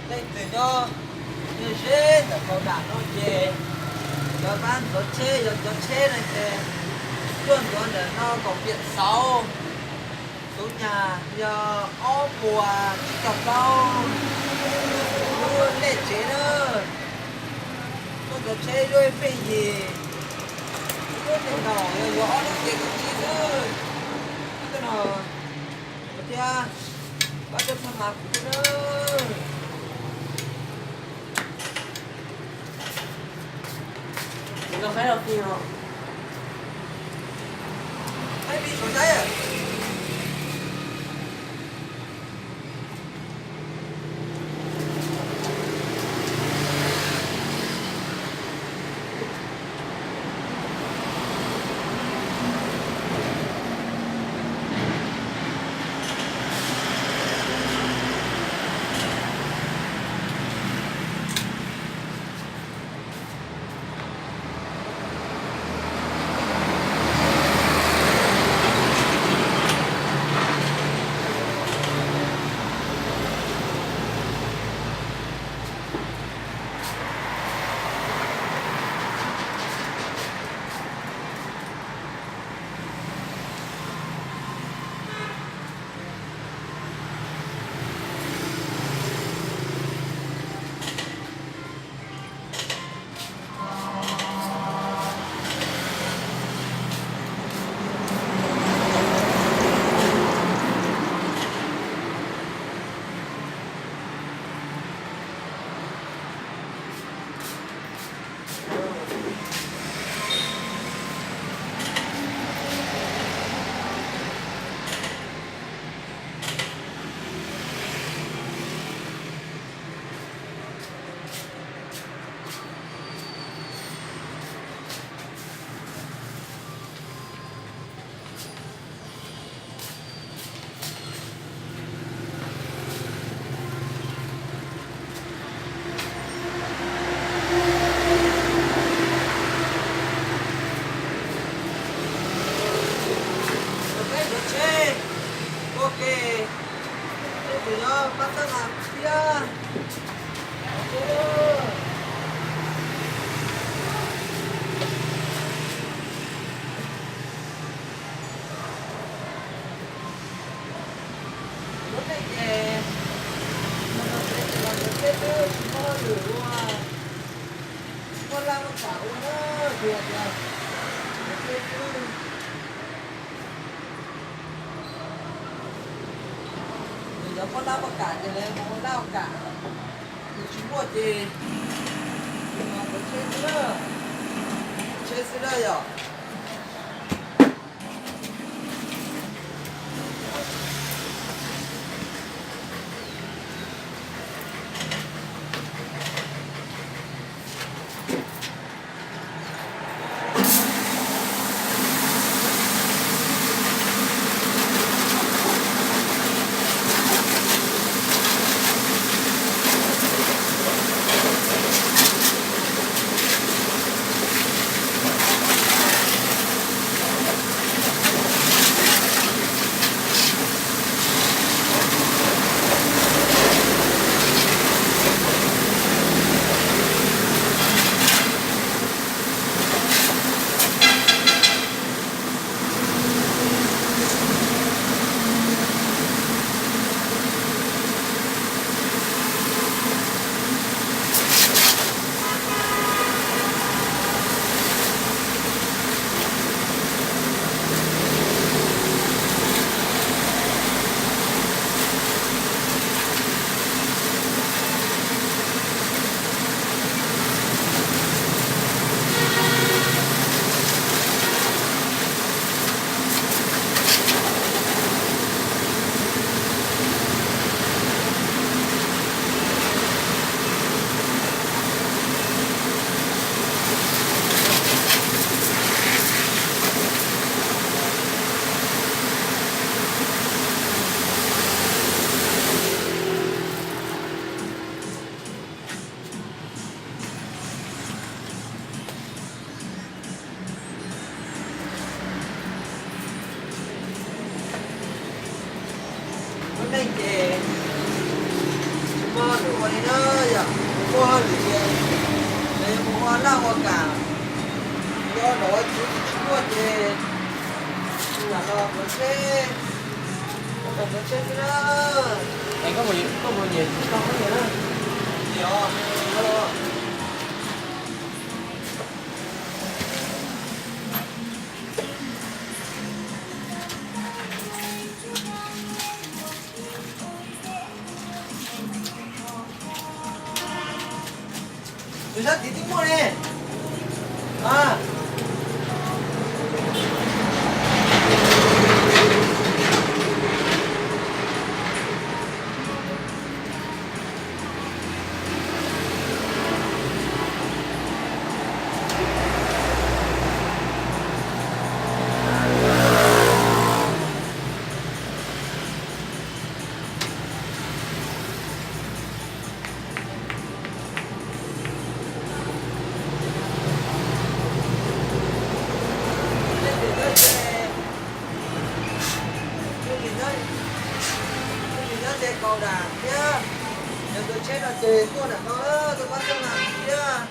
Leej twg nyob ze ntawm hauv dam no ces cov pab ntxuav tsheb, yog cov tsheb no ces tuaj ntxuav ntawm no kom piam xauv. Tus nyam yog ob puas tsib caug plaub lub lej tsev na. Tuaj ntxuav tsheb yuav ib pheej yim, lub tej no yog yuav ob lub cev kaum tsib xwb. Lub tej no thiab, pab tuaj txhawb nqa kuv thiab na. Pob lab pob kam ua na, tias tias, nws cov pob lab pob kam ces lawv mus ua lab ua kam, nws tsis muaj ces nws los kov tsheb xwb na, tsheb xwb na yom. Lub neej ces tsis muaj hauj lwm ua li na yom, muaj hauj lwm ces nws yuav mus ua laj ua kam, nyob nov txwv tsis muaj ces lam los kov tsheb, los kov tsheb xwb na. Koj mus nyiam tsis tau koj nyiam na. Nws sab tid twb muaj ne. Tus nyob ces kaus dam thiab, yog tus tsheb no ces tuaj nram no, tuaj pab txog na thiab.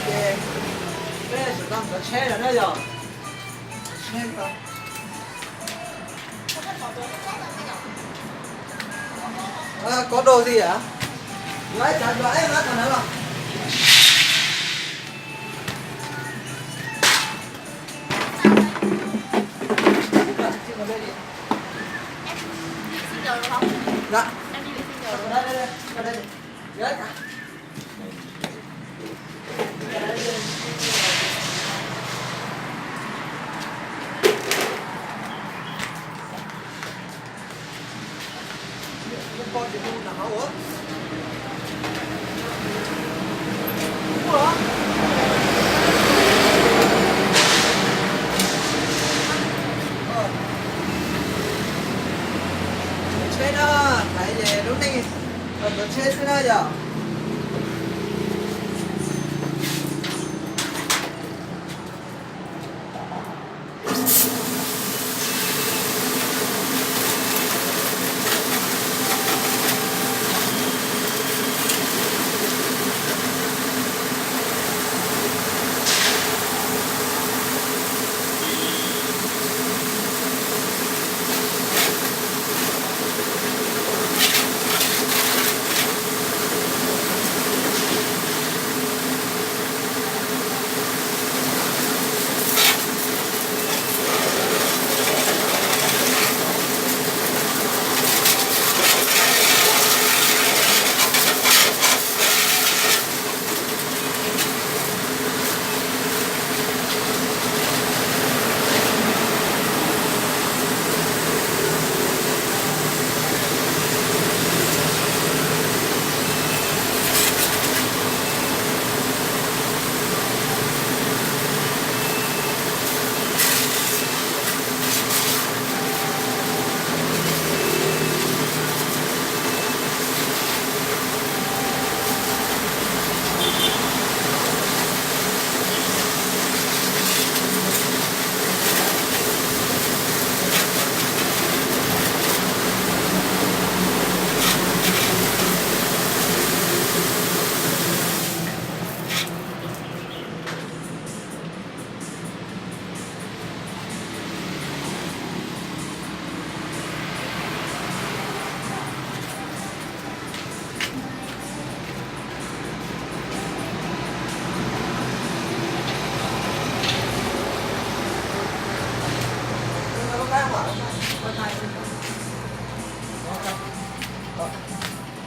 Ces peb sawv daws kov tsheb lawm na yog. Kov dua xwb yam. Yuav ib tsam yuav ib lab tom ntawd los. Tsheb na, Lub neej los tuav tsheb xwb na yom.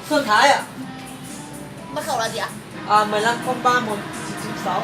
Xuân Thái à? Mật khẩu là gì ạ? À, mười lăm không ba một chín chín sáu.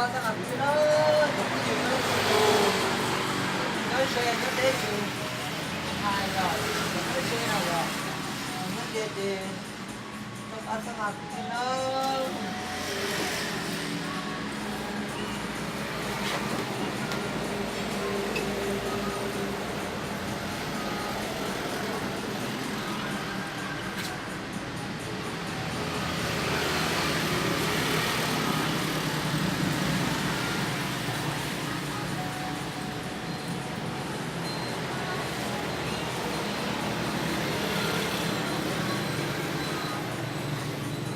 Pab xab nas kuv thiab na, cov phooj ywg na, nyob ze nyob deb tsis hais yom, nyob ze na yom, nyob ze ces koj pab xab nas kuv thiab na.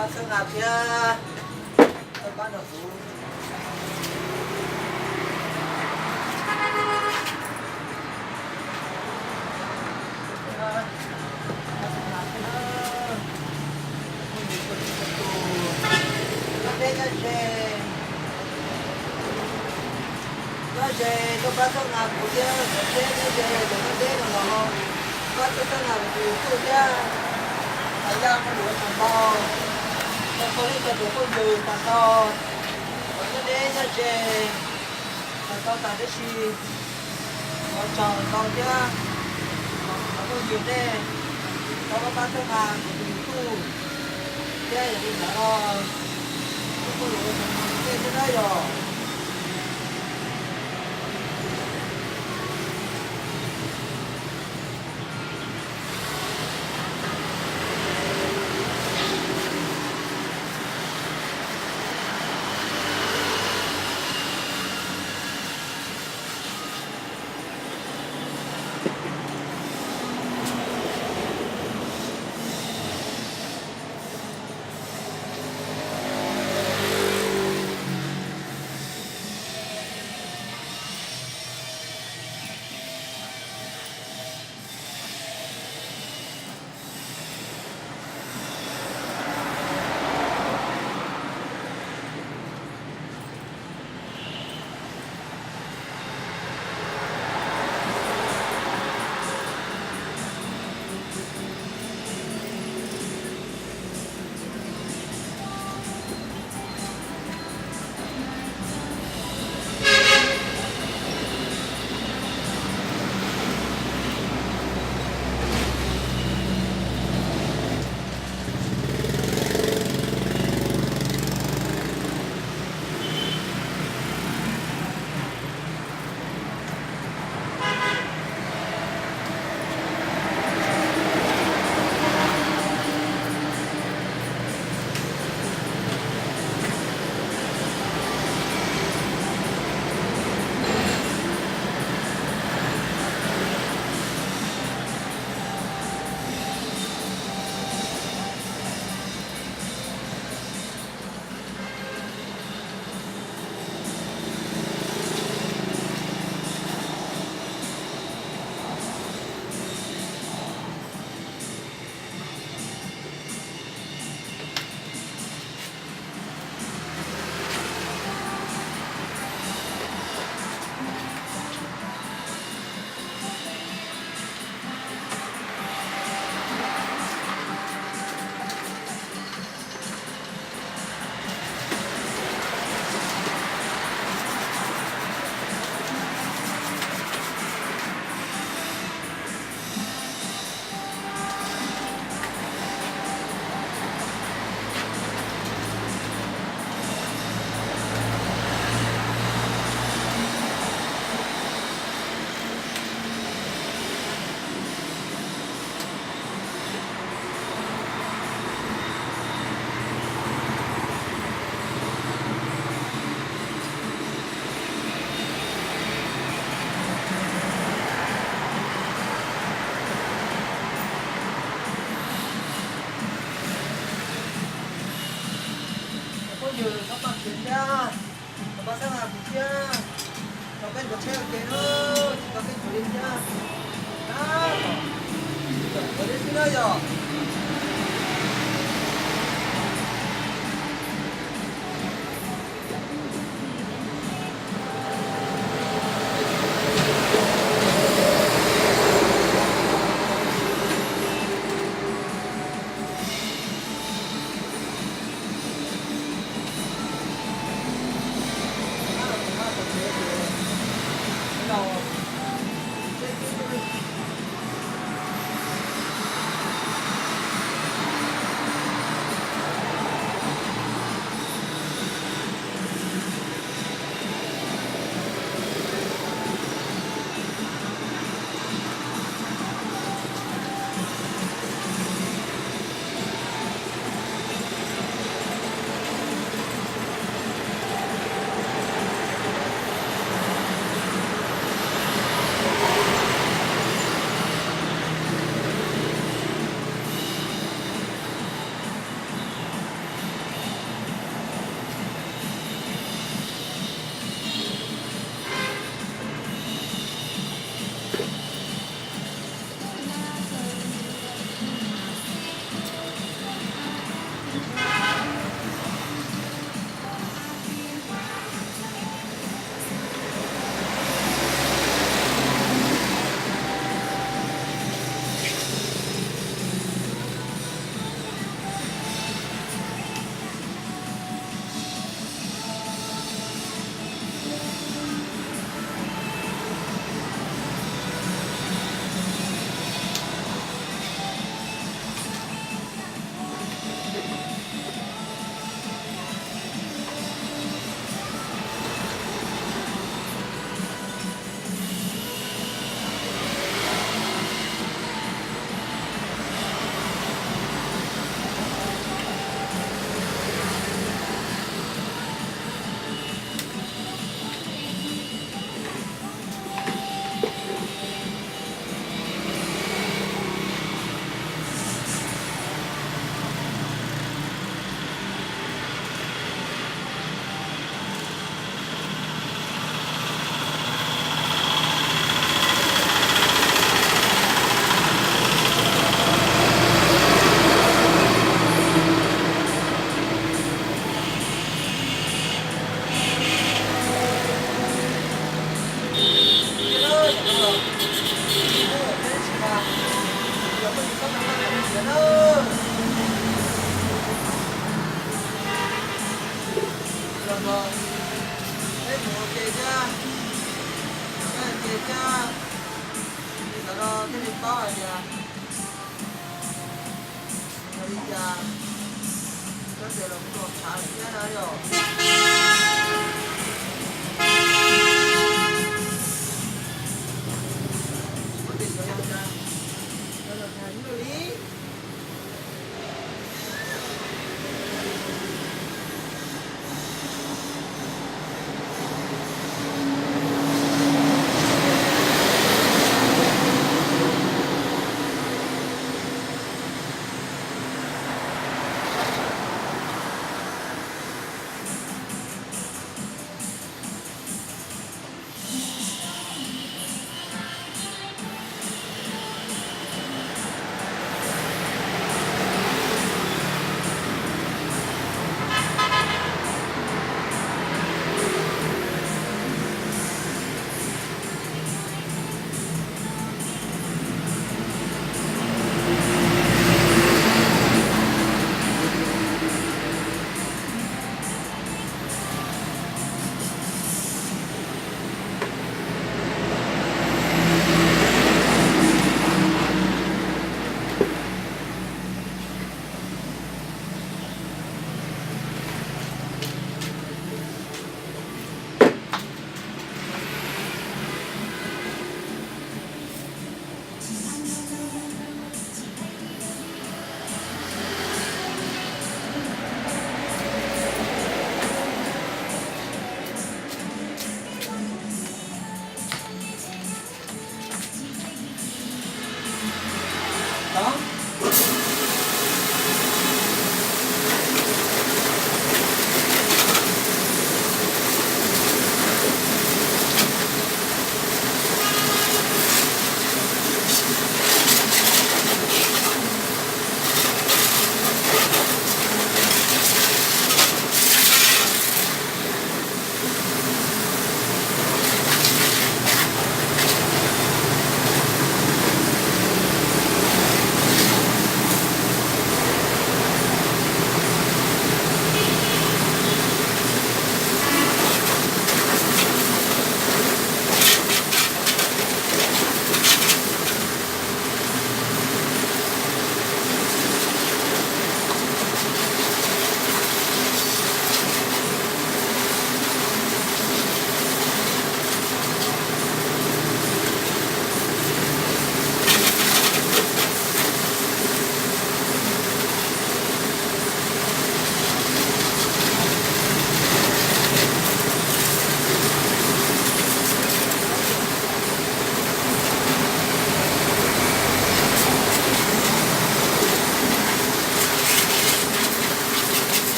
Pab xab nas thiab, pab nrog kuv. Nyob deb nyob ze, nyob ze koj pab xab nas kuv thiab, cov tsheb nyob ze cov nyob deb no los pab txhawb xab nas kuv tus YouTube thiab. Hais yog ua tsaug ntau rau txhua leej txhua tus phooj ywg tas nrho, cov nyob deb nyob ze tas nrho tas tib si. Ua tsaug ntau thiab, cov phooj ywg nej tau pab txhawb nas kuv tus YouTube thiab, yog li ntawd los kuv kuj yuav ua tsaug ntau rau nej thiab na yom. Thiab, tau peb nrog tsheb ua ke na, tsis tau peb tsuav li thiab. Tab tom, tsis tau tsuav li xwb na yog. Peb mus ua ke thiab, peb ua ke thiab, li ntawd no thiaj li paub hais tias yog li cas, koj tes los kuj los tshav lawm thiab na yom. Koj tes xyov yog li cas, los tham ib lwm li.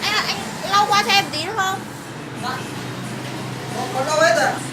Anh ơi, anh lau qua cho em tí được không? Có, có đâu hết rồi.